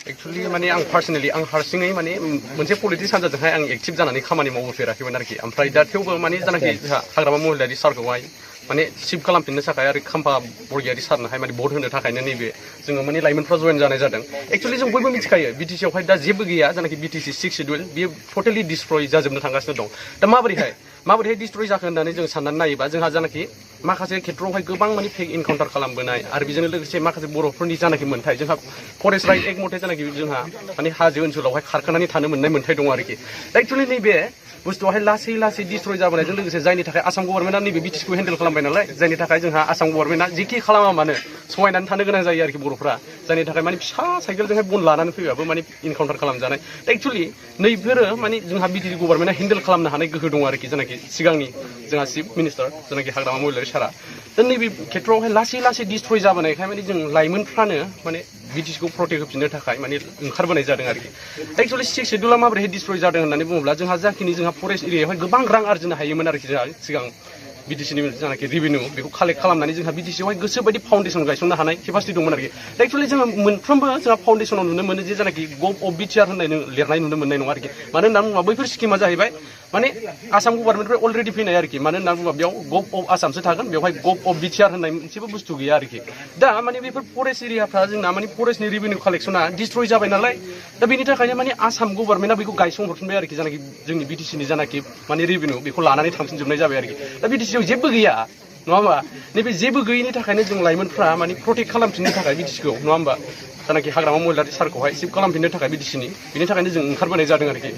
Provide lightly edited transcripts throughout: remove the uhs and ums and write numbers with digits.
Actually, माने आं personally आं हारसिङै माने मोनसे पलिटिक्स हान्जाजोंहाय आं एक्टिभ जानानै खामानि मावफेराखैमोन आरोखि ओमफ्राय दा थेवबो माने जानाखि जोंहा हाग्रामा महिलारि सारखौहाय माने सिफ खालामफिननो थाखाय आरो खाम्फा बरगयारि सारनोहाय माने भट होनो थाखायनो नैबे जोङो माने लाइमोनफ्रा जयेन जानाय जादों एक्चुअली जों बयबो मिथिखायो बिटिसि आवहाय दा जेबो गैया जानाखि बिटिसि 6 शेड्युल बेयो टोटली डिस्ट्रय जाजोबनो थांगासिनो दं दा माबोरैहाय डिस्ट्रय जाखो होननानै जों साननानै नायोबा जोंहा जानाखि माखासे खेत्रआवहाय गोबां माने फेक इनकाउन्टार खालामबोनाय आरो बेजों लोगोसे माखासे बर'फोरनि जानाखि मोन्थाय जोंहा फरेस्ट राइट एक्ट मथे जानाखि जोंहा माने हाजो ओनसोलावहाय खारखानानै थानो मोननाय मोन्थाय दं आरोखि दा एक्चुअली नैबे बुस्थुआहाय लासै डिस्ट्रय जाबोनायजों लोगोसे जायनि थाखाय आसाम गभर्नमेन्टआ नैबे बिटिसिखौ हेन्डेल खालामबाय नालाय जायनि थाखाय जोंहा आसाम गभर्नमेन्टआ जेखि खालामा मानो सहायनानै थानो गोनां जायो आरोखि बर'फ्रा जायनि थाखाय माने फिसा साइकेलजोंहाय बन लानानै फैबाबो माने इनकाउन्टार खालामजानाय दा एक्चुअली नैबेफोरो माने जोंहा बिटिसि गभर्नमेन्टआ हेन्डेल खालामनो हानाय गोहो दं आरोखि जानाखि सिगांनि जोंहा चिफ मिनिस्टार जानाखि हाग्रामा महिलारि सारा दा नैबे खेत्रआवहाय लासै डिस्ट्रय जाबोनायखाय माने जों लाइमोनफ्रानो माने बिटिसिखौ प्रटेक्ट होफिननो थाखाय माने ओंखारबोनाय जादों आरोखि दा एक्चुअली 6 शेड्युला माबोरैहाय डिस्ट्रय जादों होननानै बुङोब्ला जोंहा जाखिनि जोंहा फरेस्ट एरियायावहाय गोबां रां आरजिनो हायोमोन आरोखि जोंहा सिगां बिटिसिनि जानाखि रेभिनिउ बेखौ कालेक्ट खालामनानै जोंहा बिटिसियावहाय गोसोबायदि फाउन्डेसन गायसननो हानाय केपासिटि दंमोन आरोखि दा एक्चुअली जोङो मोनफ्रोमबो जोंहा फाउन्डेसनाव नुनो मोनो जे जानाखि गभ अफ बिटिआर होननाय लिरनाय नुनो मोननाय नङा आरोखि मानो होननानै बुङोब्ला बैफोर स्किमा जाहैबाय माने आसाम गभर्नमेन्टनिफ्राय अलरेडि फैनाय आरोखि मानो होननानै बुङोब्ला बेयाव गभ अफ आसामसो थागोन बेवहाय गभ अफ बिटिआर होननाय मोनसेबो बुस्थु गैया आरोखि दा माने बेफोर फरेस्ट एरियाफ्रा जोंना माने फरेस्टनि रेभिनिउ कालेक्सना डिस्ट्रय जाबाय नालाय दा बेनि थाखायनो माने आसाम गभर्नमेन्टआ बेखौ गायसनहरफिनबाय आरोखि जानाखि जोंनि बिटिसिनि जानाखि माने रेभिनिउ बेखौ लानानै थांफिनजोबनाय जाबाय आरोखि दा बिटिसियाव जेबो गैया नङा होमबा नैबे जेबो गैयिनि थाखायनो जों लाइमोनफ्रा माने प्रटेक्ट खालामफिननो थाखाय बिटिसिखौ नङा होमबा जानाखि हाग्रामा महिलारि सारखौहाय सिफ खालामफिननो थाखाय बिटिसिनि बेनि थाखायनो जों ओंखारबोनाय जादों आरोखि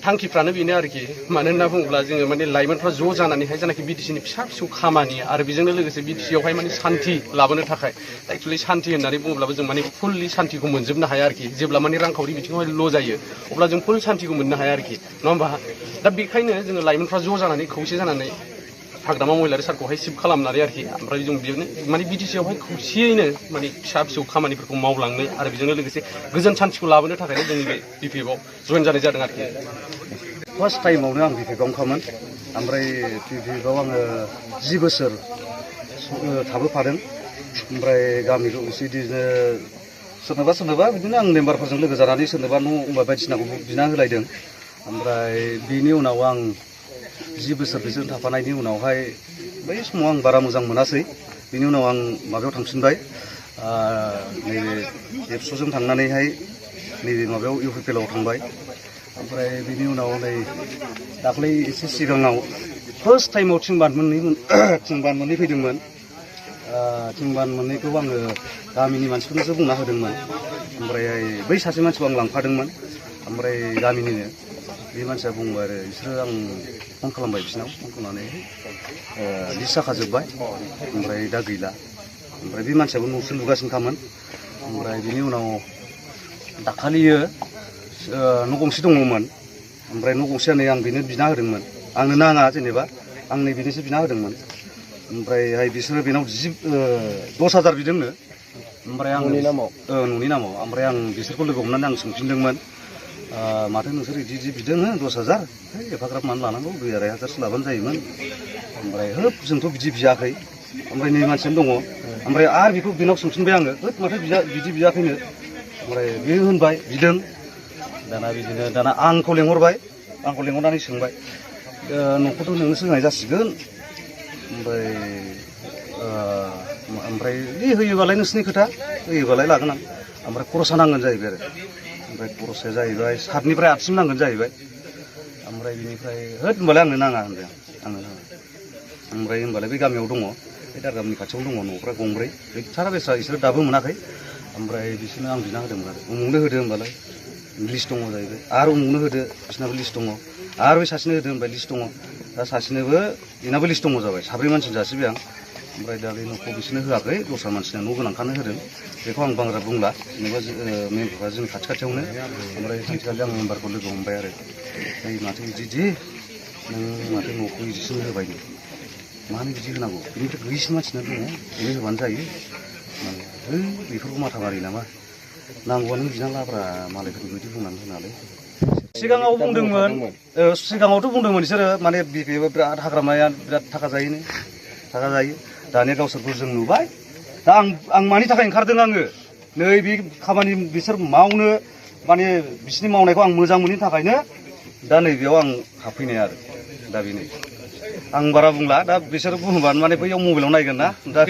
थांखिफ्रानो बेनो आरोखि मानो होनना बुङोब्ला जोङो माने लाइमोनफ्रा ज' जानानैहाय जानाखि बिटिसिनि फिसा फिसौ खामानि आरो बेजोंनो लोगोसे बिटिसियावहाय माने सान्थि लाबोनो थाखाय एक्चुअलि सान्थि होननानै बुङोब्लाबो जों माने फुललि सान्थिखौ मोनजोबनो हाया आरोखि जेब्ला माने रांखावरि बिथिङावहाय ल' जायो अब्ला जों फुल सान्थिखौ मोननो हाया आरोखि नङा होमबा दा बेखायनो जोङो लाइमोनफ्रा ज' जानानै खौसे जानानै हाग्रामा महिलारि सारखौहाय सिफ खालामनानै आरोखि ओमफ्राय जों बेयावनो माने बिटिसियावहाय खौसेयैनो माने फिसा फिसौ खामानिफोरखौ मावलांनो आरो बेजोंनो लोगोसे गोजोन सान्थिखौ लाबोनो थाखायनो जोंनि बे बिपिएफआव जयेन जानाय जादों आरोखि फार्स्ट टाइमावनो आं बिपिएफआवनो खामोन ओमफ्राय बिपिएफआव आङो 10 बोसोर थाबोफादों ओमफ्राय गामिखौ बिदिनो सोरनोबा बिदिनो आं मेम्बारफोरजों लोगो जानानै सोरनोबा न' बायदिसिनाखौ बिना होलायदों ओमफ्राय बिनि उनाव आं 10 बोसोर बिजों थाफानायनि उनावहाय बै समाव आं बारा मोजां मोनासै बिनि उनाव आं माबायाव थांफिनबाय नैबे एबसुजों थांनानैहाय नैबे माबायाव इउपिपिएलआव थांबाय ओमफ्राय बिनि उनाव नै दाख्लै एसे सिगाङाव फार्स्ट टाइमाव थिंबान मोननै फैदोंमोन थिंबान मोननैखौ आङो गामिनि मानसिफोरनोसो बुंना होदोंमोन ओमफ्राय बै सासे मानसिखौ आं लांफादोंमोन ओमफ्राय गामिनिनो बे मानसिया बुंबाय आरो बिसोरो आं फन खालामबाय बिसिनाव फन खालामनानै लिस्ट जाखाजोब्बाय ओमफ्राय दा गैला ओमफ्राय बे मानसियाबो न'सो लुगासिनोखामोन ओमफ्राय बिनि उनाव दाखालियो न' गंसे दङमोन ओमफ्राय न' गंसेया नै आं बेनो बिना होदोंमोन आंनो नाङा जेनेबा आं नै बेनोसो बिना होदोंमोन ओमफ्रायहाय बिसोरो बेनाव 10,000 बिदोंनो ओमफ्राय आं न'नि नामाव ओमफ्राय आं बिसोरखौ लोगो हमनानै आं सोंफिनदोंमोन माथो नोंसोर बिदि बिदों 10,000 एफाग्राब मानो लानांगौ 2,500 लाबानो जायोमोन ओमफ्राय होब जोंथ' बिदि बियाखै ओमफ्राय नै मानसियानो दङ ओमफ्राय आरो बेखौ बेनाव सोंफिनबाय आङो होब माथो बिदि बियाखैनो ओमफ्राय बे होनबाय बिदों दाना आंखौ लेंहरनानै सोंबाय न'खौथ' नोंनोसो होनाय जासिगोन ओमफ्राय बे होयोबालाय नोंसिनि खोथा होयोबालाय लागोन आं ओमफ्राय खरसा नांगोन जाहैबाय आरो ओमफ्राय खरसाया जाहैबाय 7निफ्राय 8सिम नांगोन जाहैबाय ओमफ्राय बिनिफ्राय होद होनबालाय आंनो नाङा होनदों ओमफ्राय होनबालाय बे गामियाव दङ बे दारगामनि खाथियावनो दङ न'फ्रा गंब्रै सारा बेस्रा बिसोरो दाबो मोनाखै ओमफ्राय बिसोरनो आं बिना होदोंमोन आरो उमुगनो होदो होनबालाय लिस्ट दङ जाहैबाय आरो उमुगनो होदो बिसोरनाबो लिस्ट दङ आरो बै सासेनो होदो होनबाय लिस्ट दङ दा सासेनोबो बेनाबो लिस्ट दङ जाबाय 4 मानसिनो जासिबाय आं ओमफ्राय दा बे न'खौ बिसोरनो होआखै दस्रा मानसिनो न' गोनांखानो होदों बेखौ आं बांद्राय बुंला जेनेबा मेम्बारफ्रा जोंनि खाथियावनो ओमफ्राय सानसेखालि आं मेम्बारखौ लोगो हमबाय आरो माथो बिदि नों माथो न'खौ बिदिसो होबाय मानो बिदि होनांगौ बेनिफ्राय गैयिसिन मानसिना दङ बेनो होबानो जायो बेफोरखौ माथा मारि नामा नांगौआ नों बिना लाब्रा मालायफोरखौ बिदि बुंनानै होनालै सिगाङाव बुंदोंमोन सिगाङावथ' बुंदोंमोन बिसोरो माने बिपिएफआ बिराद हाग्रामाया बिराद थाखा जायो दानिया गावसोरखौ जों नुबाय दा आं मानि थाखाय ओंखारदों आङो नै बे खामानि बिसोर मावनो माने बिसोरनि मावनायखौ आं मोजां मोनैनि थाखायनो दा नैबेयाव आं हाबफैनाय आरो दा बेनो आं बारा बुंला दा बिसोर बुङोबानो माने बैयाव मबाइलाव नायगोन ना दा